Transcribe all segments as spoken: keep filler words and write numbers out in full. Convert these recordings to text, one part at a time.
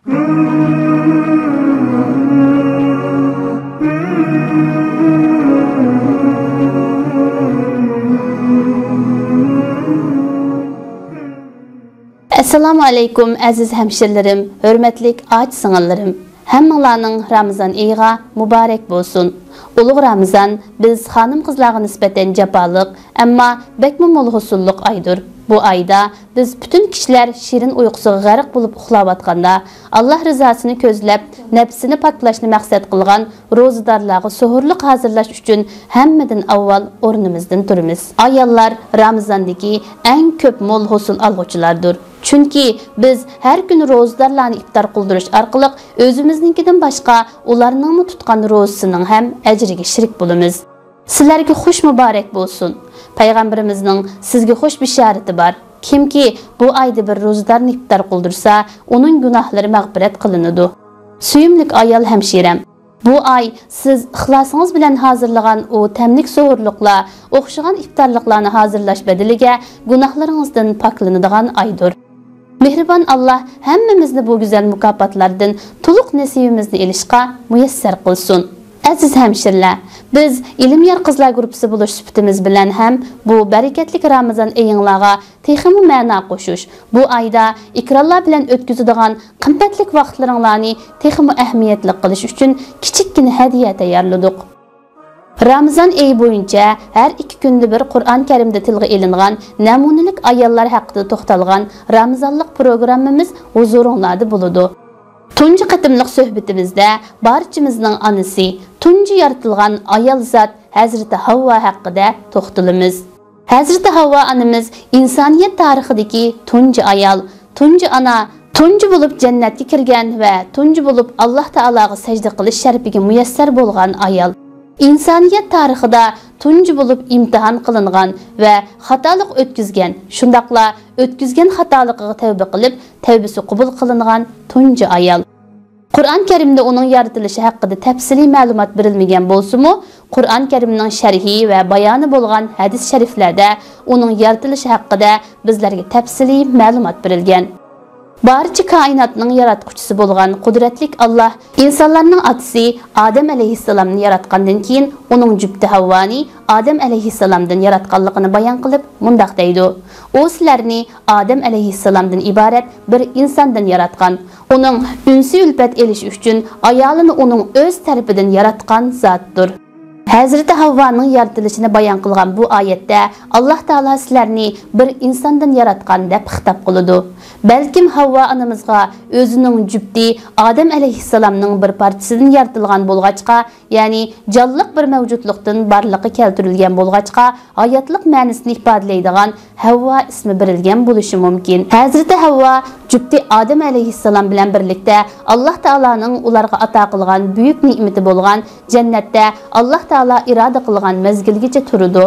ئەسسالامۇ ئەلەيكۇم، ئەزىز ھەمشىرىلىرىم، ھۆرمەتلىك ئاچا-سىڭىللىرىم! ھەممىڭلارنىڭ رامىزان ئېيىغا مۇبارەك بولسۇن! ئۇلۇغ رامىزان بىز خانىم-قىزلارغا نىسبەتەن جاپالىق، ئەمما بەكمۇ مول ھوسۇللۇق ئايدۇر. بۇ ئايدا بىز پۈتۈن كىشىلەر شېرىن ئۇيقۇسىغا غەرق بولۇپ ئۇخلاۋاتقاندا، ئاللا رىزاسىنى كۆزلەپ، نەپسىنى پاكلاشنى مەقسەت قىلغان روزىدارلارغا سوھۇرلۇق ھازىرلاش ئۈچۈن ھەممىدىن ئاۋۋال ئورنىمىزدىن تۇرىمىز. ئاياللار رامىزاندىكى ئەڭ كۆپ مول ھوسۇل ئالغۇچىلاردۇر. چۈنكى بىز ھەر كۈنى روزىدارلارنى ئىپتار قىلدۇرۇش ئارقىلىق ئۆزىمىزنىڭكىدىن باشقا ئۇلارنىڭمۇ تۇتقان روزىسىنىڭ ھەم ئەجرىگە شېرىك بولىمىز. سىلەرگە خۇش مۇبارەك بولسۇن! پەيغەمبىرىمىزنىڭ سىزگە خۇش بېشارىتى بار. كىمكى بۇ ئايدا بىر روزىدارنى ئىپتار قىلدۇرسا، ئۇنىڭ گۇناھلىرى مەغپىرەت قىلىنىدۇ. سۆيۈملۈك ئايال ھەمشىرەم! بۇ ئاي سىز ئىخلاسىڭىز بىلەن ھازىرلىغان ئۇ تەملىك سوھۇرلۇقلار، ئوخشىغان ئىپتارلىقلارنى ھازىرلاش بەدىلىگە گۇناھلىرىڭىزدىن پاكلىنىدىغان ئايدۇر. مېھرىبان ئاللا ھەممىمىزنى بۇ گۈزەل مۇكاپاتلاردىن تولۇق نېسىۋىمىزنى ئېلىشقا مۇيەسسەر قىلسۇن. ئەزىز ھەمشىرىلەر، بىز ئىلمىيار قىزلار گۇرۇپپىسى بولۇش سۈپىتىمىز بىلەن ھەم بۇ بەرىكەتلىك رامىزان ئېيىڭلارغا تېخىمۇ مەنا قوشۇش، بۇ ئايدا ئىكرانلار بىلەن ئۆتكۈزىدىغان قىممەتلىك ۋاقىتلىرىڭلارنى تېخىمۇ ئەھمىيەتلىك قىلىش ئۈچۈن كىچىككىنە ھەدىيە تەييارلىدۇق. رامىزان ئېيى بويىچە ھەر ئىككى كۈندە بىر قۇرئان كەرىمدە تىلغا ئېلىنغان نەمۇنىلىك ئاياللار ھەققىدە توختالغان رامىزانلىق پروگراممىمىز ھۇزۇرۇڭلاردا بولىدۇ. تۇنجى قېتىملىق سۆھبىتىمىزدە بارچىمىزنىڭ ئانىسى، تۇنجى يارىتىلغان ئايال زات ھەزرىتى ھەۋۋا ھەققىدە توختىلىمىز. ھەزرىتى ھەۋۋا ئانىمىز ئىنسانىيەت تارىخىدىكى تۇنجى ئايال، تۇنجى ئانا، تۇنجى بولۇپ جەننەتكە كىرگەن ۋە تۇنجى بولۇپ ئاللا تائالاغا سەجدە قىلىش شەرىپىگە مۇيەسسەر بولغان ئايال. ئىنسانىيەت تارىخىدا تۇنجى بولۇپ ئىمتىھان قىلىنغان ۋە خاتالىق ئۆتكۈزگەن، شۇنداقلا ئۆتكۈزگەن خاتالىقىغا تەۋبە قىلىپ، تەۋبىسى قوبۇل قىلىنغان تۇنجى ئايال. قۇرئان كەرىمدە ئۇنىڭ يارىتىلىشى ھەققىدە تەپسىلىي مەلۇمات بېرىلمىگەن بولسىمۇ، قۇرئان كەرىمنىڭ شەرھى ۋە بايانى بولغان ھەدىس شەرىفلەردە ئۇنىڭ يارىتىلىشى ھەققىدە بىزلەرگە تەپسىلىي مەلۇمات بېرىلگەن. بارچە كائىناتنىڭ ياراتقۇچىسى بولغان قۇدرەتلىك ئاللا ئىنسانلارنىڭ ئاتىسى ئادەم ئەلەيھىسسالامنى ياراتقاندىن كېيىن، ئۇنىڭ جۈپتى ھەۋۋانى ئادەم ئەلەيھىسسالامدىن ياراتقانلىقىنى بايان قىلىپ، مۇنداق دەيدۇ: ئۇ سىلەرنى ئادەم ئەلەيھىسسالامدىن ئىبارەت بىر ئىنساندىن ياراتقان. ئۇنىڭ ئۈنسى-ئۈلپەت ئېلىشى ئۈچۈن ئايالىنى ئۇنىڭ ئۆز تەرىپىدىن ياراتقان زاتتۇر. ھەزرىتى ھەۋۋانىڭ يارىتىلىشىنى بايان قىلغان بۇ ئايەتتە ئاللا تائالا سىلەرنى بىر ئىنساندىن ياراتقان دەپ خىتاب قىلىدۇ. بەلكىم ھەۋۋا ئانىمىزغا ئۆزىنىڭ جۈپتى ئادەم ئەلەيھىسسالامنىڭ بىر پارچىسىدىن يارىتىلغان بولغاچقا، يەنى جانلىق بىر مەۋجۇتلۇقتىن بارلىققا كەلتۈرۈلگەن بولغاچقا، ھاياتلىق مەنىسىنى ئىپادىلەيدىغان ھەۋۋا ئىسمى بېرىلگەن بولۇشى مۇمكىن. ھەزرىتى ھەۋۋا جۈپتى ئادەم ئەلەيھىسسالام بىلەن بىرلىكتە ئاللا تائالانىڭ ئۇلارغا ئاتا قىلغان بۈيۈك نېمىتى بولغان جەننەتتە ئاللا تائالا ئىرادە قىلغان مەزگىلگىچە تۇرىدۇ.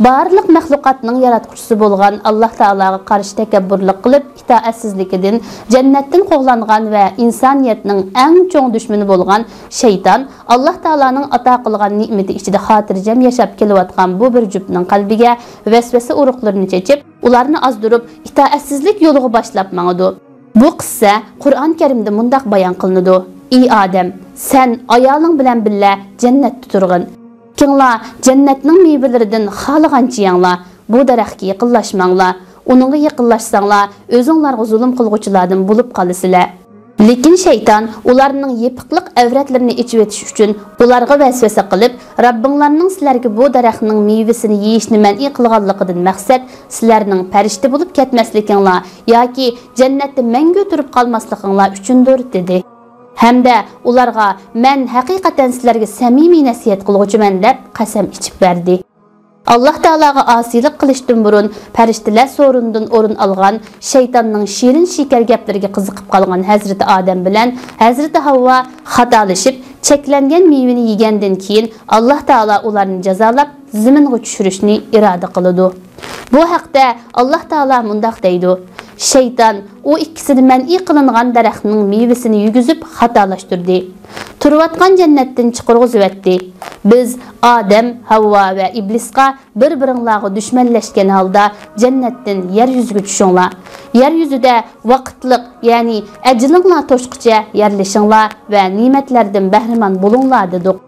بارلىق مەخلۇقاتنىڭ ياراتقۇچىسى بولغان ئاللا تائالاغا قارشى تەكەببۇرلۇق قىلىپ، ئىتائەتسىزلىكىدىن جەننەتتىن قوغلانغان ۋە ئىنسانىيەتنىڭ ئەڭ چوڭ دۈشمىنى بولغان شەيتان ئاللا تائالانىڭ ئاتا قىلغان نېمىتى ئىچىدە خاتىرجەم ياشاپ كېلىۋاتقان بۇ بىر جۈپنىڭ قەلبىگە ۋەسۋەسە ئۇرۇقلىرىنى چېچىپ، ئۇلارنى ئازدۇرۇپ، ئىتائەتسىزلىك يولىغا باشلاپ ماڭىدۇ. بۇ قىسسە قۇرئان كەرىمدە مۇنداق بايان قىلىنىدۇ: ئى ئادەم، سەن ئايالىڭ بىلەن بىللە جەننەتتە تۇرغىن. ئىككىڭلار جەننەتنىڭ مېۋىلىرىدىن خالىغانچە يەڭلار. بۇ دەرەخكە يېقىنلاشماڭلار. ئۇنىڭغا يېقىنلاشساڭلار، ئۆزۈڭلارغا زۇلۇم قىلغۇچىلاردىن بولۇپ قالىسىلەر. لېكىن شەيتان ئۇلارنىڭ يېپىقلىق ئەۋرەتلىرىنى ئېچىۋېتىش ئۈچۈن ئۇلارغا ۋەسۋەسە قىلىپ، رەببىڭلارنىڭ سىلەرگە بۇ دەرەخنىڭ مېۋىسىنى يېيىشنى مەنئى قىلغانلىقىدىن مەقسەت، سىلەرنىڭ پەرىشتە بولۇپ كەتمەسلىكىڭلار ياكى جەننەتتە مەڭگۈ تۇرۇپ قالماسلىقىڭلار ئۈچۈندۇر، دېدى. ھەمدە ئۇلارغا، مەن ھەقىقەتەن سىلەرگە سەمىمىي نەسىھەت قىلغۇچىمەن، دەپ قەسەم ئىچىپ بەردى. ئاللا تائالاغا ئاسىيلىق قىلىشتىن بۇرۇن پەرىشتىلەر سورۇنىدىن ئورۇن ئالغان شەيتاننىڭ شېرىن شېكەر گەپلىرىگە قىزىقىپ قالغان ھەزرىتى ئادەم بىلەن ھەزرىتى ھەۋۋا خاتالىشىپ، چەكلەنگەن مېۋىنى يېگەندىن كېيىن، ئاللا تائالا ئۇلارنى جازالاپ، زېمىنغا چۈشۈرۈشنى ئىرادە قىلىدۇ. بۇ ھەقتە ئاللا تائالا مۇنداق دەيدۇ: شەيتان ئۇ ئىككىسىنى مەنئى قىلىنغان دەرەخنىڭ مېۋىسىنى يېگۈزۈپ خاتالاشتۇردى. تۇرۇۋاتقان جەننەتتىن چىقىرغۇزۇۋەتتى. بىز ئادەم، ھەۋۋا ۋە ئىبلىسقا بىر-بىرىڭلارغا دۈشمەنلەشكەن ھالدا جەننەتتىن يەر يۈزىگە چۈشۈڭلار. يەر يۈزىدە ۋاقىتلىق، يەنى ئەجىلىڭلار توشقىچە يەرلىشىڭلار ۋە نېمەتلەردىن بەھرىمەن بولۇڭلار دېدۇق.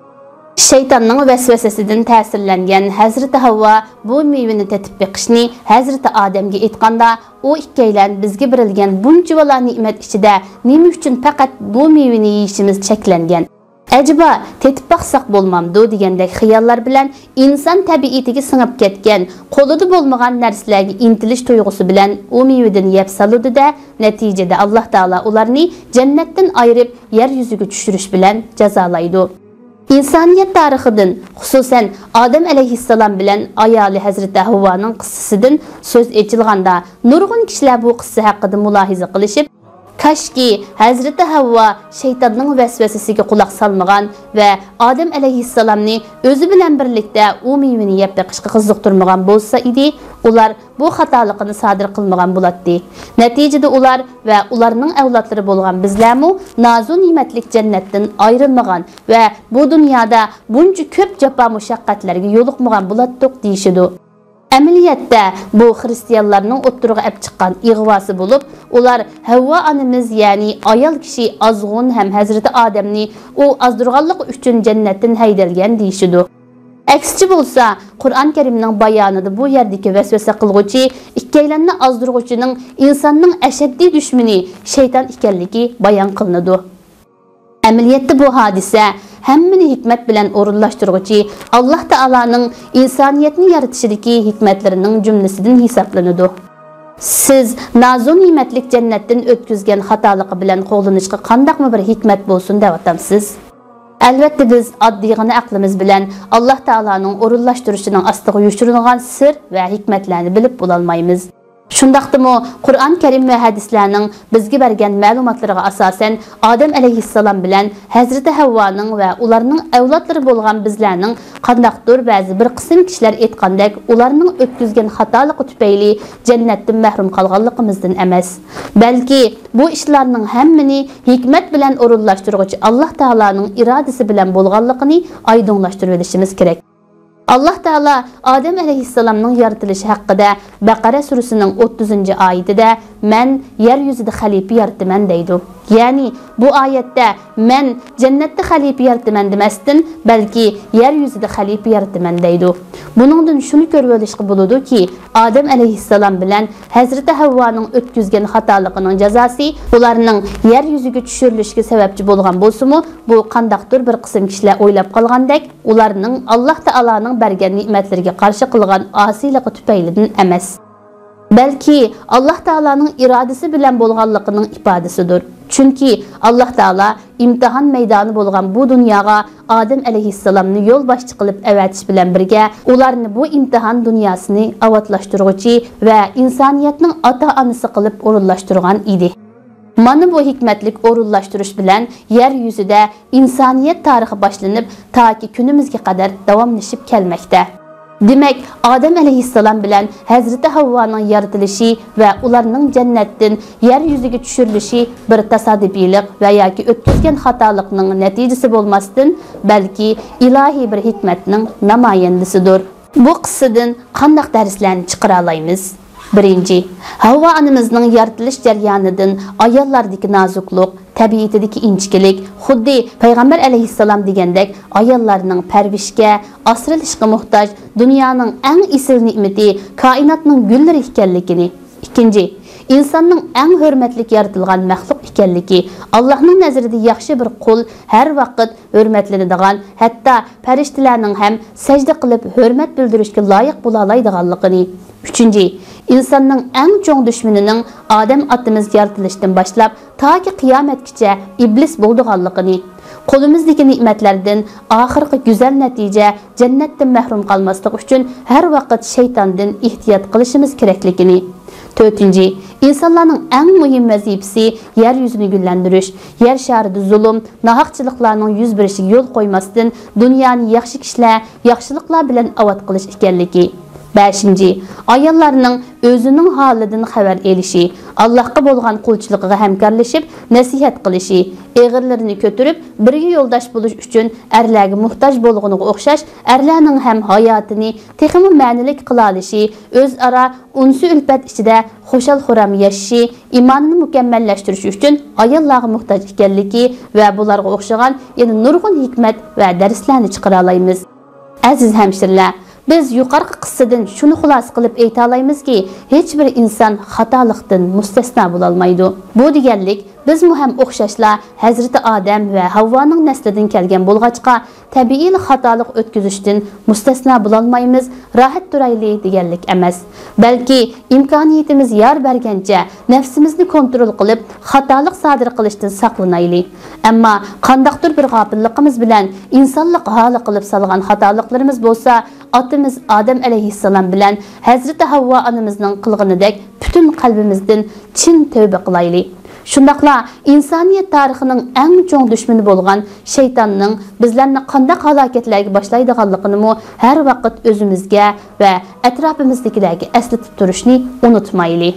شەيتاننىڭ ۋەسۋەسىسىدىن تەسىرلەنگەن ھەزرىتى ھەۋۋا بۇ مېۋىنى تېتىپ بېقىشنى ھەزرىتى ئادەمگە ئېيتقاندا، ئۇ ئىككىيلەن بىزگە بېرىلگەن بۇنچىۋالا نېمەت ئىچىدە نېمە ئۈچۈن پەقەت بۇ مېۋىنى يېيىشىمىز چەكلەنگەن؟ ئەجەبا، تېتىپ باقساق بولمامدۇ دېگەندەك خىياللار بىلەن ئىنسان تەبىئىتىگە سىڭىپ كەتكەن، قولىدا بولمىغان نەرسىلەرگە ئىنتىلىش تۇيغۇسى بىلەن ئۇ مېۋىدىن يەپ سالىدۇ-دە، نەتىجىدە ئاللاھ تائالا ئۇلارنى جەننەتتىن ئايرىپ، يەر يۈزىگە چۈشۈرۈش بىلەن جازالايدۇ. ئىنسانىيەت تارىخىدىن، خۇسۇسەن، ئادەم ئەلەيھىسسالام بىلەن ئايالى ھەزرىتى ھەۋۋانىڭ قىسسىسىدىن سۆز ئېچىلغاندا، نۇرغۇن كىشىلەر بۇ قىسسە ھەققىدە مۇلاھىزە قىلىشىپ، كاشكى، ھەزرىتى ھەۋۋا شەيتاننىڭ ۋەسۋەسىسىگە قۇلاق سالمىغان ۋە ئادەم ئەلەيھىسسالامنى ئۆزى بىلەن بىرلىكتە ئۇ مېۋىنى يەپ بېقىشقا قىزىقتۇرمىغان بولسا ئىدى، ئۇلار بۇ خاتالىقىنى سادىر قىلمىغان بولاتتى. نەتىجىدە ئۇلار ۋە ئۇلارنىڭ ئەۋلادلىرى بولغان بىزلەرمۇ نازۇ نېمەتلىك جەننەتتىن ئايرىلمىغان ۋە بۇ دۇنيادا بۇنچە كۆپ جاپا مۇشەققەتلەرگە يولۇقمىغان بولاتتۇق، دېيىشىدۇ. ئەمەلىيەتتە، بۇ خىرىستىيانلارنىڭ ئوتتۇرىغا ئەپ چىققان ئىغۋاسى بولۇپ، ئۇلار ھەۋۋا ئانىمىز، يەنى ئايال كىشى ئازغۇن ھەم ھەزرىتى ئادەمنى ئۇ ئازدۇرغانلىقى ئۈچۈن جەننەتتىن ھەيدەلگەن، دېيىشىدۇ. ئەكسىچە بولسا، قۇرئان كەرىمنىڭ بايانىدا بۇ يەردىكى ۋەسۋەسە قىلغۇچى، ئىككىيلەننى ئازدۇرغۇچىنىڭ ئىنساننىڭ ئەشەددىي دۈشمىنى شەيتان ئىكەنلىكى بايان قىلىنىدۇ. ئەمەلىيەتتە بۇ ھادىسە ھەممىنى ھېكمەت بىلەن ئورۇنلاشتۇرغۇچى ئاللاھ تائالانىڭ ئىنسانىيەتنى يارىتىشىدىكى ھېكمەتلىرىنىڭ جۈملىسىدىن ھېسابلىنىدۇ. سىز نازۇ نېمەتلىك جەننەتتىن ئۆتكۈزگەن خاتالىقى بىلەن قوغلىنىشقا قانداقمۇ بىر ھېكمەت بولسۇن دەۋاتامسىز؟ ئەلۋەتتە، بىز ئاددىيغىنە ئەقلىمىز بىلەن ئاللاھ تائالانىڭ ئورۇنلاشتۇرۇشىنىڭ ئاستىغا يوشۇرۇنغان سىر ۋە ھېكمەتلەرنى بىلىپ بولالمايمىز. شۇنداقتىمۇ، قۇرئان كەرىم ۋە ھەدىسلەرنىڭ بىزگە بەرگەن مەلۇماتلىرىغا ئاساسەن، ئادەم ئەلەيھىسسالام بىلەن ھەزرىتى ھەۋۋانىڭ ۋە ئۇلارنىڭ ئەۋلادلىرى بولغان بىزلەرنىڭ، قانداقتۇر بەزى بىر قىسىم كىشىلەر ئېيتقاندەك، ئۇلارنىڭ ئۆتكۈزگەن خاتالىقى تۈپەيلى جەننەتتىن مەھرۇم قالغانلىقىمىزدىن ئەمەس، بەلكى بۇ ئىشلارنىڭ ھەممىنى ھېكمەت بىلەن ئورۇنلاشتۇرغۇچى ئاللاھ تائالانىڭ ئىرادىسى بىلەن بولغانلىقىنى ئايدىڭلاشتۇرۇۋېلىشىمىز كېرەك. ئاللاھ تائالا ئادەم ئەلەيھىسسالامنىڭ يارىتىلىشى ھەققىدە بەقەرە سۈرىسىنىڭ ئوتتۇزىنچى ئايىتىدە، «مەن يەر يۈزىدە خەلىپە يارىتىمەن» دەيدۇ. يەنى بۇ ئايەتتە «مەن جەننەتتە خەلىپە يارىتىمەن» دېمەستىن، بەلكى «يەر يۈزىدە خەلىپە يارىتىمەن» دەيدۇ. بۇنىڭدىن شۇنى كۆرۈۋېلىشقا بولىدۇكى، ئادەم ئەلەيھىسسالام بىلەن ھەزرىتى ھەۋۋانىڭ ئۆتكۈزگەن خاتالىقىنىڭ جازاسى ئۇلارنىڭ يەر يۈزىگە چۈشۈرۈلۈشىگە سەۋەبچى بولغان بولسىمۇ، بۇ قانداقتۇر بىر قىسىم كىشىلەر ئويلاپ قالغاندەك، ئۇلارنىڭ ئاللاھ تائالانىڭ بەرگەن نېمەتلىرىگە قارشى قىلغان ئاسىيلىقى تۈپەيلىدىن ئەمەس، بەلكى ئاللاھ تائالانىڭ ئىرادىسى بىلەن بولغانلىقىنىڭ ئىپادىسىدۇر. چۈنكى ئاللاھ تائالا ئىمتىھان مەيدانى بولغان بۇ دۇنياغا ئادەم ئەلەيھىسسالامنى يولباشچى قىلىپ ئەۋەتىش بىلەن بىرگە، ئۇلارنى بۇ ئىمتىھان دۇنياسىنى ئاۋاتلاشتۇرغۇچى ۋە ئىنسانىيەتنىڭ ئاتا-ئانىسى قىلىپ ئورۇنلاشتۇرغان ئىدى. مانا بۇ ھېكمەتلىك ئورۇنلاشتۇرۇش بىلەن يەر يۈزىدە ئىنسانىيەت تارىخى باشلىنىپ، تاكى كۈنىمىزگە قەدەر داۋاملىشىپ كەلمەكتە. دېمەك، ئادەم ئەلەيھىسسالام بىلەن ھەزرىتى ھەۋۋانىڭ يارىتىلىشى ۋە ئۇلارنىڭ جەننەتتىن يەر يۈزىگە چۈشۈرۈلۈشى بىر تاسادىپىيلىق ۋە ياكى ئۆتكۈزگەن خاتالىقنىڭ نەتىجىسى بولماستىن، بەلكى ئىلاھىي بىر ھېكمەتنىڭ نامايەندىسىدۇر. بۇ قىسسىدىن قانداق دەرسلەرنى چىقىرالايمىز؟ بىرىنچى، ھەۋۋا ئانىمىزنىڭ يارىتىلىش جەريانىدىن ئاياللاردىكى نازۇكلۇق، تەبىئىتىدىكى ئىنچىكىلىك، خۇددى پەيغەمبەر ئەلەيھىسسالام دېگەندەك ئاياللارنىڭ پەرۋىشكە، ئاسرىلىشقا موھتاج، دۇنيانىڭ ئەڭ ئېسىل نېمىتى، كائىناتنىڭ گۈللىرى ئىكەنلىكىنى، ئىككىنچى، ئىنساننىڭ ئەڭ ھۆرمەتلىك يارىتىلغان مەخلۇق ئىكەنلىكى، ئاللاھنىڭ نەزىرىدە ياخشى بىر قۇل، ھەر ۋاقىت ھۆرمەتلىنىدىغان، ھەتتا پەرىشتىلەرنىڭ ھەم سەجدە قىلىپ ھۆرمەت بىلدۈرۈشكە لايىق بولالايدىغانلىقىنى، ئۈچىنچى، ئىنساننىڭ ئەڭ چوڭ دۈشمىنىنىڭ ئادەم ئاتىمىز يارىتىلىشتىن باشلاپ تاكى قىيامەتكىچە ئىبلىس بولىدىغانلىقىنى، قولىمىزدىكى نېمەتلەردىن ئاخىرقى گۈزەل نەتىجە جەننەتتىن مەھرۇم قالماسلىق ئۈچۈن ھەر ۋاقىت شەيتاندىن ئېھتىيات قىلىشىمىز كېرەكلىكىنى، تۆتىنچى، ئىنسانلارنىڭ ئەڭ مۇھىم ۋەزىپىسى يەر يۈزىنى گۈللەندۈرۈش، يەر شارىدا زۇلۇم، ناھەقچىلىقلارنىڭ يۈز بېرىشىگە يول قويماستىن، دۇنيانى ياخشى كىشىلەر، ياخشىلىقلار بىلەن ئاۋات قىلىش ئىكەنلىكى. بەشىنچى، ئاياللارنىڭ ئۆزىنىڭ ھالىدىن خەۋەر ئېلىشى، ئاللاھقا بولغان قۇلچىلىقىغا ھەمكارلىشىپ نەسىھەت قىلىشى، ئېغىرلىرىنى كۆتۈرۈپ، بىرگە يولداش بولۇش ئۈچۈن ئەرلەرگە موھتاج بولغىنىغا ئوخشاش، ئەرلەرنىڭ ھەم ھاياتىنى تېخىمۇ مەنىلىك قىلالىشى، ئۆزئارا ئۇنسى-ئۈلپەت ئىچىدە خۇشال-خۇرام ياشىشى، ئىمانىنى مۇكەممەللەشتۈرۈش ئۈچۈن ئاياللارغا موھتاج ئىكەنلىكى ۋە بۇلارغا ئوخشىغان يەنە نۇرغۇن ھېكمەت ۋە دەرسلەرنى چىقىرالايمىز. ئەزىز ھەمشىرىلەر، بىز يۇقىرىقى قىسسىدىن شۇنى خۇلاسە قىلىپ ئېيتالايمىزكى، ھېچبىر ئىنسان خاتالىقتىن مۇستەسنا بولالمايدۇ. بۇ دېگەنلىك، بىزمۇ ھەم ئوخشاشلا ھەزرىتى ئادەم ۋە ھەۋۋانىڭ نەسلىدىن كەلگەن بولغاچقا، تەبىئىيلا خاتالىق ئۆتكۈزۈشتىن مۇستەسنا بولالمايمىز، راھەت تۇرايلى دېگەنلىك ئەمەس. بەلكى ئىمكانىيىتىمىز يار بەرگەنچە نەپسىمىزنى كونترول قىلىپ، خاتالىق سادىر قىلىشتىن ساقلىنايلى. ئەمما قانداقتۇر بىر غاپىللىقىمىز بىلەن ئىنسانلىق ھالى قىلىپ سالغان خاتالىقلىرىمىز بولسا، ئاتىمىز ئادەم ئەلەيھىسسالام بىلەن ھەزرىتى ھەۋۋا ئانىمىزنىڭ قىلغىنىدەك پۈتۈن قەلبىمىزدىن چىن تەۋبە قىلايلى. شۇنداقلا ئىنسانىيەت تارىخىنىڭ ئەڭ چوڭ دۈشمىنى بولغان شەيتاننىڭ بىزلەرنى قانداق ھالاكەتلەرگە باشلايدىغانلىقىنىمۇ ھەر ۋاقىت ئۆزىمىزگە ۋە ئەتراپىمىزدىكىلەرگە ئەسلىتىپ تۇرۇشنى ئۇنتۇمايلى.